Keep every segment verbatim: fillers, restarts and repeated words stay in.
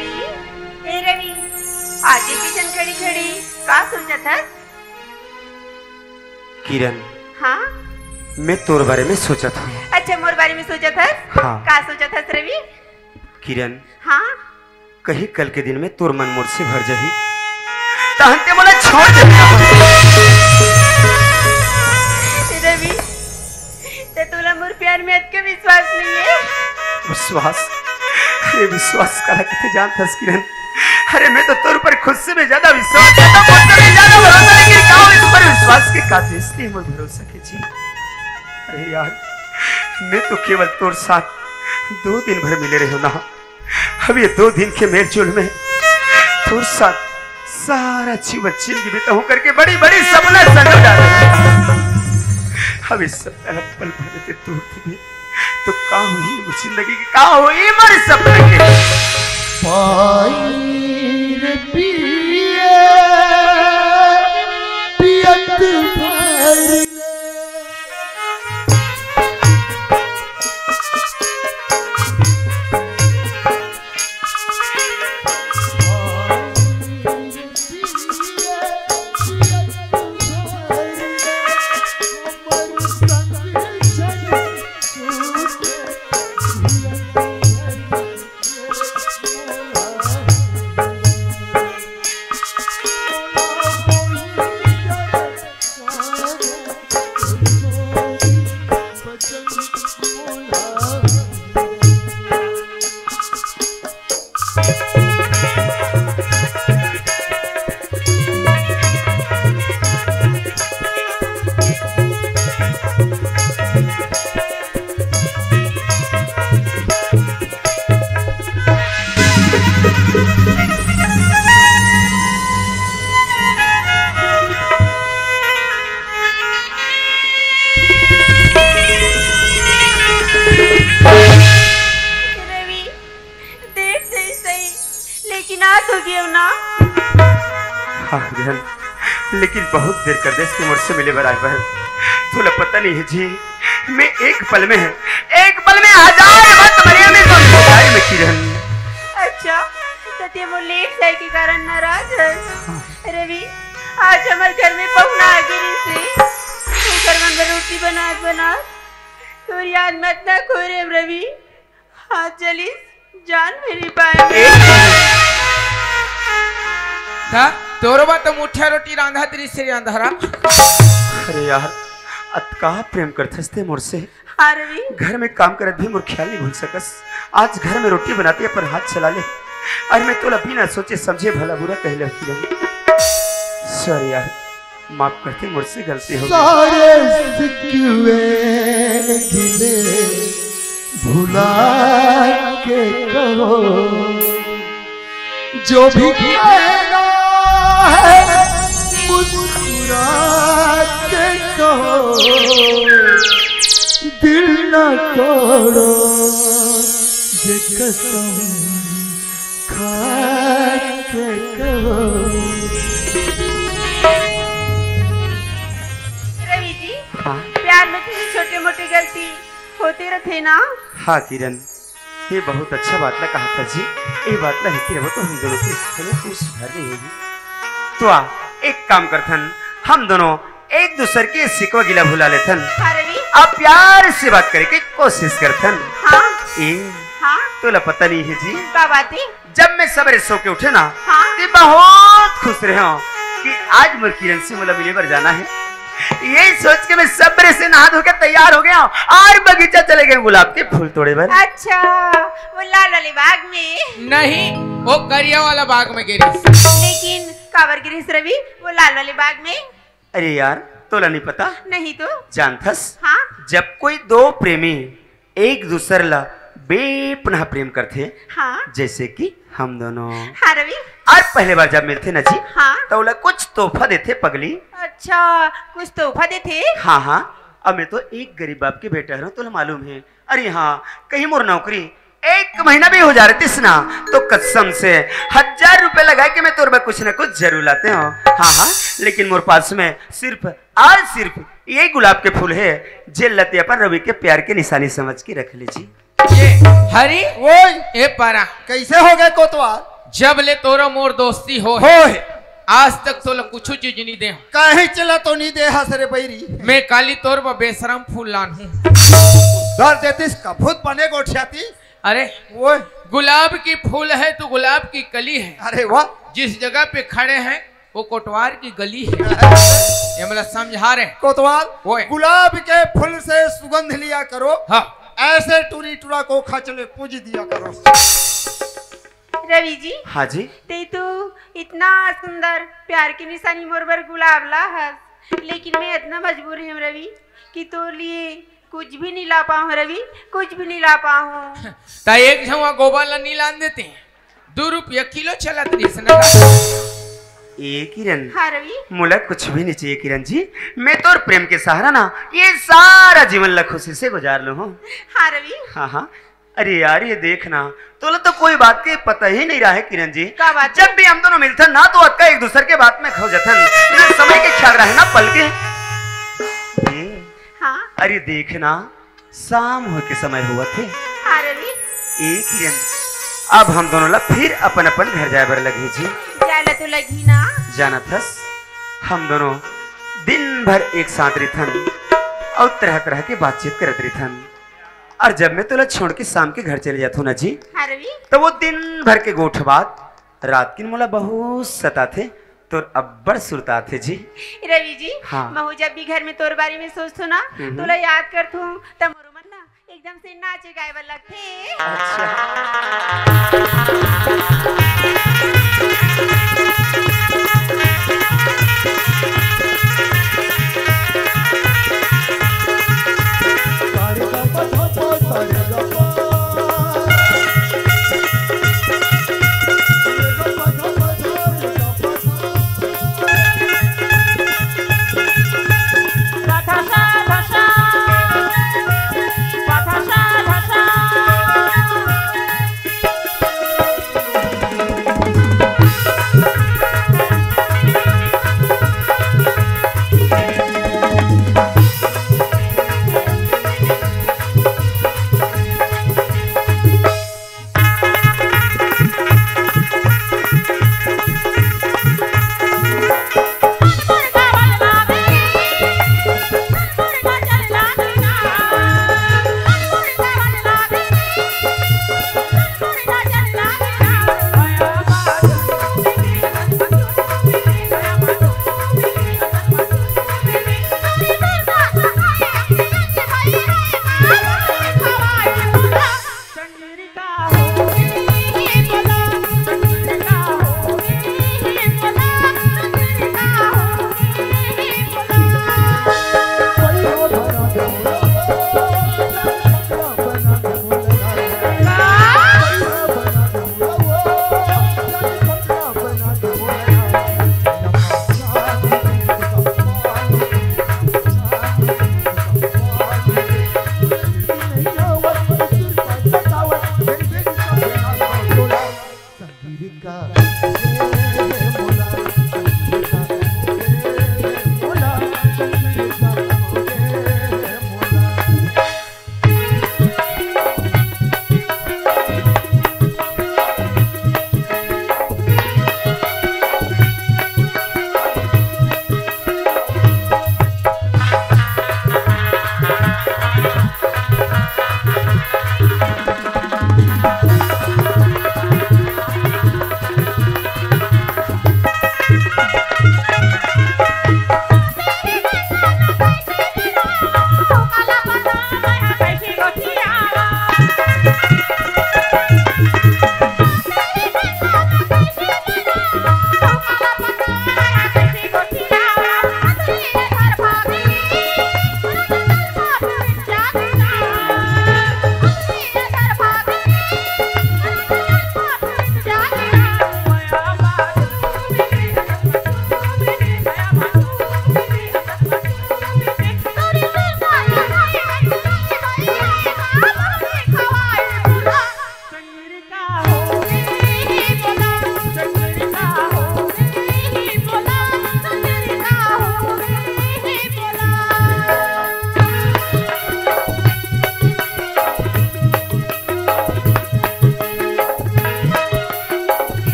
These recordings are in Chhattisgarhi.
ए रवि, आज ये किचन खड़ी खड़ी का सोचत हस? किरण, हाँ? मैं तोर बारे में सोचत हूँ। अच्छा, मोर बारे में सोचत हस? हाँ। का सोचत हस रवि? किरण, हाँ? कहीं कल के दिन में तोर मन मोर से भर जाही, तहन ते मोला छोड़ दे। रवि, ते तोला मोर प्यार में अतका विश्वास नहीं है। विश्वास? अरे विश्वास काला किथे जानथस किरण? अरे मैं तो तोर पर खुद से भी ज्यादा विश्वास करता हूँ, खुद से भी ज्यादा भरोसा, लेकिन का हो इस पर विश्वास के का देश के मोर भरोसा के जी। अरे यार, मैं तो केवल तोर साथ दो दिन भर मिले रहे हो ना, अब ये दो दिन के मेलजोल में तोर साथ सारा जीवन जिंदगी बिताऊं करके बड़ी बड़ी सपना संजो डाले। अब इस सब पल भर में तोर भी तो का हुई वो जिंदगी की, का हुई मोर सपना के? पानी रे पिए, पियत भर ले। रवि, देर सही सही, लेकिन आ तो गेव ना। हाँ बहन, लेकिन बहुत देर कर देस ते मोर से मिले बर आए बर। तोला पता नहीं है जी, मैं एक पल में है, एक पल में हजार बात मरिया में तो जाए में किरण। अच्छा, त ते मोर लेट जाए के कारण नाराज है। हाँ। रवि, आज हमर घर में पहुना आ गे रहिसे। ओकर मन बर रोटी बनात बनात तोर याद में अतना खोए रहेंव रवि। हाथ जलिस जान मेरी बाय में। था, तोरो बा तो मुठिया रोटी रांधत रहिसे अंधारा। अरे यार, अतका प्रेम करथस ते मोर से। हाँ रवि। घर में काम करत भी मोर ख्याल नहीं भूल सकस। आज घर में रोटी बनाती अपन हाथ चला ले। अरे मैं तोला बिना सोचे समझे भला बुरा कह लेती हूँ। सॉरी यार, माफ करते, मोर से गलती हो गई। सारे सिकवे गिले भुला के कहो, जो भी कहना है मुस्कुरा के कहो, दिल ना तोड़ो ये कसम खा के कहो। रवि जी, हाँ। प्यार में तो छोटे मोटे गलती होते रहते ना। हाँ किरण, ये बहुत अच्छा बात ला कहा था जी। ये बात ला हिकी रहो तो हम दोनों के रिश्ते में कोई सुधार नहीं होगी। तो आ, एक काम करथन, हम दोनों एक दूसर के सिकवा गिला भुला लेथन। हाँ रवि। अब प्यार से बात करे के कोशिश करथन। हाँ। ए, हाँ। तोला पता नहीं है जी। का बात है? जब मैं सबेरे सो के उठे ना, हाँ। ते बहुत खुश रहे हूँ कि आज मोर किरण से मोला मिले बर जाना है। यही सोच के मैं सबेरे से नहा धो के तैयार हो गया हूँ और बगीचा चले गए गुलाब के फूल तोड़े बर। अच्छा, वो लाल वाले बाग में? नहीं, वो करिया वाला बाग में गे रहिस। लेकिन काबर गे रहिस रवि, वो लाल वाले बाग में? अरे यार, तोला नहीं पता? नहीं तो। जानथस? हाँ। जब कोई दो प्रेमी एक दूसर ला बेपनाह प्रेम करथे, हाँ। जैसे कि हम दोनों। हाँ रवि। और पहले बार जब मिलथे ना जी, हाँ। तो ओला कुछ तोहफा देथे पगली। अच्छा, कुछ तोहफा देथे? हाँ, हाँ। अब मैं तो एक गरीब बाप के बेटा हूँ, तोला मालूम है। अरे हाँ, कहीं मोर नौकरी एक महीना भी हो जा रहितिस ना, तो कसम से हजार रुपए लगा के मैं तोर बर कुछ ना कुछ जरूर लाते हूँ। हाँ, हाँ, लेकिन मोर पास में सिर्फ और सिर्फ ये गुलाब के फूल है, जे ला ते अपन रवि के प्यार के निशानी समझ के रख ले जी। ये हरी, ओए! ए पारा। कैसे हो गए कोतवाल? जब ले तोर मोर दोस्ती होहे, होहे। आज तक तोला कुछु चीज नइ दे हंव। काहेच ला तो नइ दे हस रे बइरी। मैं काली तोर बर बेसरम फूल लानहूं। धर देतिस कभू त बने गोठियाती। अरे, ओए। गुलाब की फूल है तो गुलाब की कली है। अरे वाह। जिस जगह पे खड़े हैं, वो कोटवार की गली है। ये मतलब समझा रहे हैं। कोतवाल, ओए। गुलाब के फूल से सुगंध लिया करो। हाँ। ऐसे टूरी टूरा को खचले पूज दिया करो। रवि जी। हाँ जी। ते तो इतना सुंदर प्यार की निशानी मोर बर गुलाब ला हस, लेकिन मैं इतना मजबूर हूँ रवि कि तोर लिए कुछ भी नहीं ला पाऊँ रवि, कुछ भी नहीं ला पाऊँ। ता एक झवा गोबर ला नहीं लान देते, दू रुपया किलो चलत रहिस ना। ए किरण, हाँ रवि। मोला कुछ भी नहीं चाहिए किरण जी, मैं तोर प्रेम के सहारा ना ये सारा जीवन ला खुशी से गुजार लूँ हूँ। हाँ रवि। हाँ, हाँ। अरे यार, ये देख ना, तोला तो कोई बात के पता ही नहीं रहा है किरण जी। का बात जब है? भी हम दोनों मिलथन ना, तो अतका एक दूसर के बात में खो जथन। ये समय के ख्याल रहे ना पल के। ये, हाँ। अरे देख ना, शाम होय के समय होवत हे। हाँ रवि। ए किरण, अब हम दोनों ला फिर अपन अपन घर जाए बर लगही जी। जाए ला तो लगही ना। जानत हस, हम दोनों दिन भर एक साथ रहिथन अउ तरह तरह के बातचीत करत रहिथन। अउ जब मैं तोला छोड़ के शाम के घर चले जाथों ना जी, हाँ रवि। तो वो दिन भर के गोठ बात रात किन मोला बहुत सताथे। तोर अब्बड़ सुरता आथे जी। रवि जी, हाँ। महू जब भी घर में तोर बारे में सोचथों ना, हम्म। तोला याद करथों, त मोरो मन ना एकदम से नाचे गाए बर लगथे। अच्छा।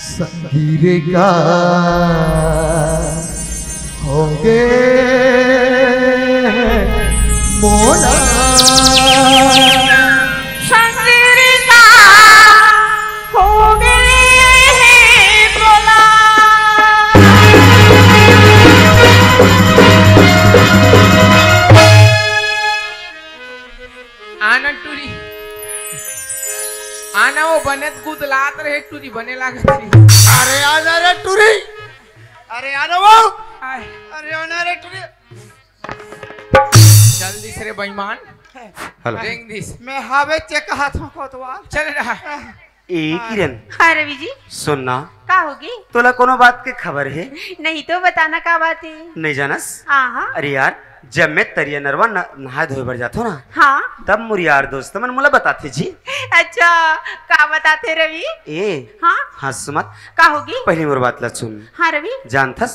संगी रे का होगे मोला। संगी रे का होगे हे मोला। आना टूरी, आना वो बने गुदलात रहे टूरी, बने लागत रही। अरे आना रे टूरी, अरे आना वो, आय। अरे आना रे टूरी। चल दिस रे बेईमान। हेलो। रेंग दिस। मैं हावे चेक हाथ में कोतवाल। चल रहा। ए किरण। हाँ रवि जी। सुन ना। का होगे? तोला कोनो बात के खबर हे? नहीं तो बताना का बात हे? नहीं जानस? हाँ, हाँ। अरे यार, जब मैं तरिया नरवा न-, नहाए धोए बर जाथो ना, हाँ। तब मोर यार दोस्त मन मोला बताथे जी। अच्छा, का बताथे रवि? ए, हाँ? हंस मत। का होगे? पहली मोर बात ला सुन। हाँ रवि। जानथस,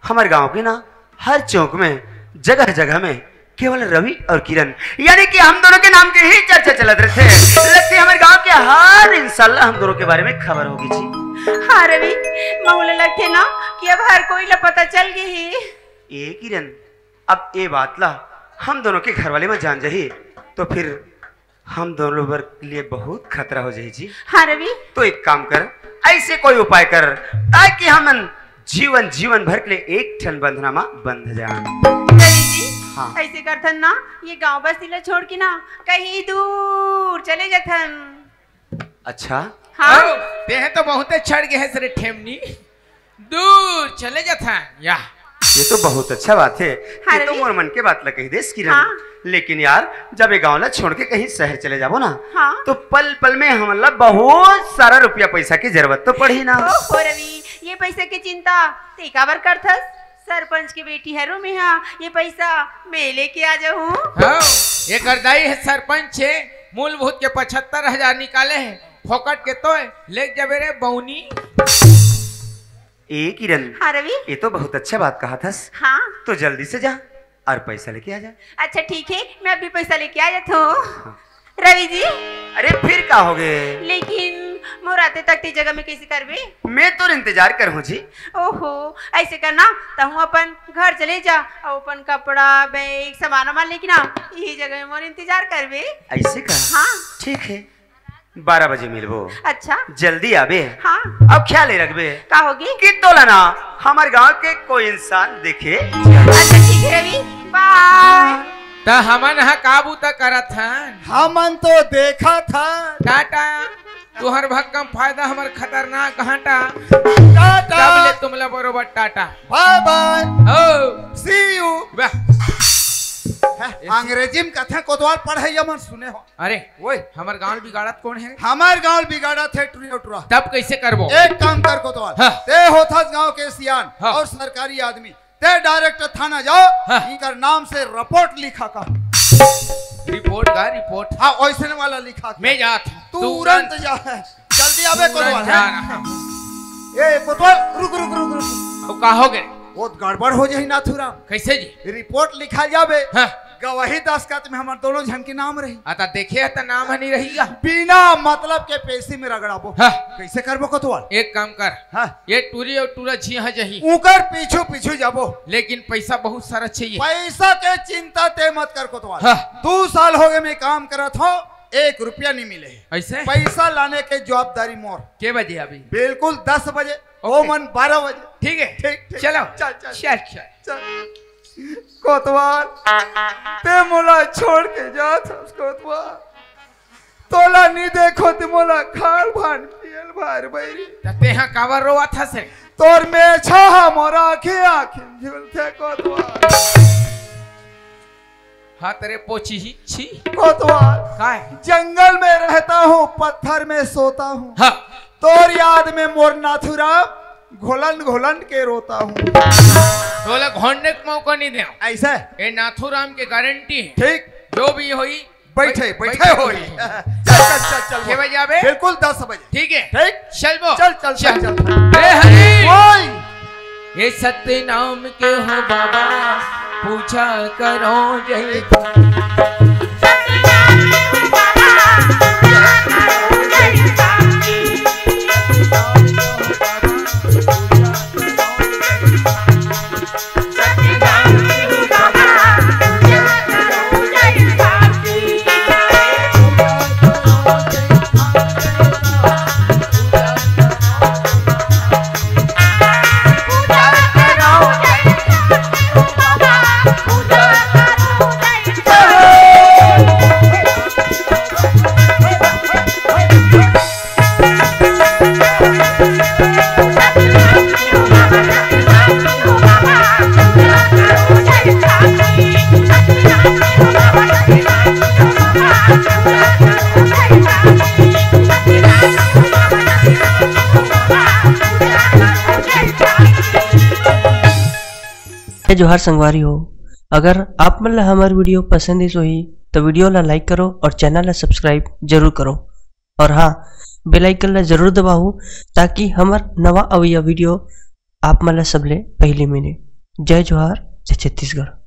हमर गांव के ना हर चौक में, जगह जगह में केवल रवि और किरण, यानी कि हम दोनों के नाम के ही चर्चा चलत रहिथे। लगथे हमर गांव के हर इंसान ला हम दोनों के बारे में खबर होगे जी। हाँ रवि, महू ला लगथे ना कि अब हर कोई ला पता चल गे हे। ए किरण, अब ए बात ला हम दोनों के घर वाले में जान जाही तो फिर हम दोनों बर के लिए बहुत खतरा हो जाही जी। हाँ रवि। तो एक काम कर, ऐसे कोई उपाय कर ताकि हमन जीवन, जीवन भर के लिए एक ठन बंधना मा बंध जान। रवि जी, हाँ। ऐसे करथन ना, ये गांव बस्ती ला छोड़ के ना कहीं दूर चले जाथन। अच्छा। हाँ। ओ, तेहे तो बहुते चढ़ गे हस रे ठेमनी। दूर चले जाथन या। ये तो बहुत अच्छा बात हे। हाँ, ये तो रवि। मोर मन के बात ला कही देस किरण। हाँ। लेकिन यार, जब ये गांव ला छोड़ के कहीं शहर चले जाबो ना, हाँ। तो पल पल में हमन ला बहुत सारा रुपया पैसा की जरूरत तो पड़ही ना। ओहो रवि, ये पैसा की चिंता ते काबर करथस? सरपंच के बेटी हरो मेहा, ये पैसा मैं लेके आ जाहूँ। हाँ, एकर दाई हे सरपंच हे, मूलभूत के पचहत्तर हजार निकाले हे, फोकट के तोय लेके जाबे रे बौनी। ए किरण, हाँ रवि। ये तो बहुत अच्छा बात कहाथस। हाँ। तो जल्दी से जा और पैसा लेके आ जा। अच्छा ठीक हे, मैं अभी पैसा लेके आ जाथो। हाँ। रवि जी। अरे फिर का होगे? लेकिन मोर आते तक ते जगह में कैसे करबे? मैं तोर इंतजार करहूँ जी। ओहो, ऐसे करना, तहूँ अपन घर चले जा और अपन कपड़ा, बैग, सामान वामान लेके ना यही जगह में मोर इंतजार करबे। ऐसे का? हाँ। ठीक हे, बारह बजे मिलबो। अच्छा। जल्दी आबे। हाँ। अब ख्याल रखबे। का होगे? कि तोला ना हमर गांव के कोई इंसान देखे। अच्छा ठीक हे रवि, बाय। त हमन ह का बूता करत हन? हमन तो देखत हन। टाटा, तुहर भक्कम फायदा, हमर खतरनाक घाटा। टाटा। तब ले तुमला बरोबर टाटा। बाय बाय। ओ। See you। वाह। हैं, अंग्रेजी में कथे कोतवाल पढ़े या मन सुने हो। अरे, ओए। हमर गांव बिगाड़त कोन हे? हमर गांव बिगाड़त हे टुरी टुरा। तब कैसे करबो? एक काम कर कोतवाल। हाँ। ते होथस गांव के सियान हाँ। और सरकारी आदमी। ते direct थाना जाओ, हाँ। इनकर नाम से report लिखा कर। Report का report? हाँ, वैसने वाला लिखा कर। मैं जात हूँ। तुरंत तुरंत। जा। जल्दी आबे तुरंत कोतवाल, जा हैं? रहा हूँ। ए, कोतवाल, रुक, रुक, रुक, रुक। अब का होगे? बहुत गड़बड़ हो जाही नाथुराम। कैसे जी? Report लिखा जाबे। हाँ। गवाही दस्तखत में हमर दोनों झन के नाम रही। आता देखे ह त नाम ह नहीं रही गा। बिना मतलब के पेशी में रगड़ाबो। हाँ। कैसे करबो कोतवाल? एक काम कर। हाँ। ये टूरी और टूरा झिया ह जही। उकर पीछू पीछू जाबो। लेकिन पैसा बहुत सारा चाहिए। पैसा के चिंता ते मत कर कोतवाल। हाँ। दू साल होगे मैं काम करत हूँ, एक रुपया नहीं मिले हे। ऐसे? पैसा लाने के जवाबदारी मोर। के बजे अभी? बिल्कुल दस बजे। OK। ओ मन बारह बजे। ठीक है। ठीक, ठीक। चलो। चल, चल। चल, चल। चल। कोतवाल, ते मोला छोड़ के जात हस कोतवाल। तोला नी देखो ते मोला खाल भान पियल भार बैरी। त तेहा काबर रोवत हस रे? तोर मेछा हा मोर आँखी आँखी झुलथे कोतवाल। हाँ, तेरे पोछी ही छी। कोतवाल, काय? जंगल में रहता हूँ, पत्थर में सोता हूँ। हाँ। तोर याद में मोर नाथुराम घोलन घोलन के रोता हूँ। तोला घोंडे के मौका नहीं दे। ऐसा? ये नाथुराम के गारंटी है। ठीक। जो भी होई, बैठे, बै-, बैठे बैठे होई। होई। चल, चल, चल, चल, के बजे आबे? बिल्कुल दस बजे। ठीक है। ठीक? चल वो। चल, चल, चल, चल। चल। ए हरी। ओए। ये सत्य नाम के हो बाबा, पूजा करो जय। जय जोहार संगवारी हो, अगर आप मन ला हमर video पसंद आइस होही, तो video ला like करो और channel ला subscribe जरूर करो। और हाँ, bell icon ला जरूर दबाओ, ताकि हमर नवा अवइया video आप मन ला सबले पहले मिले। जय जोहार, जय छत्तीसगढ़।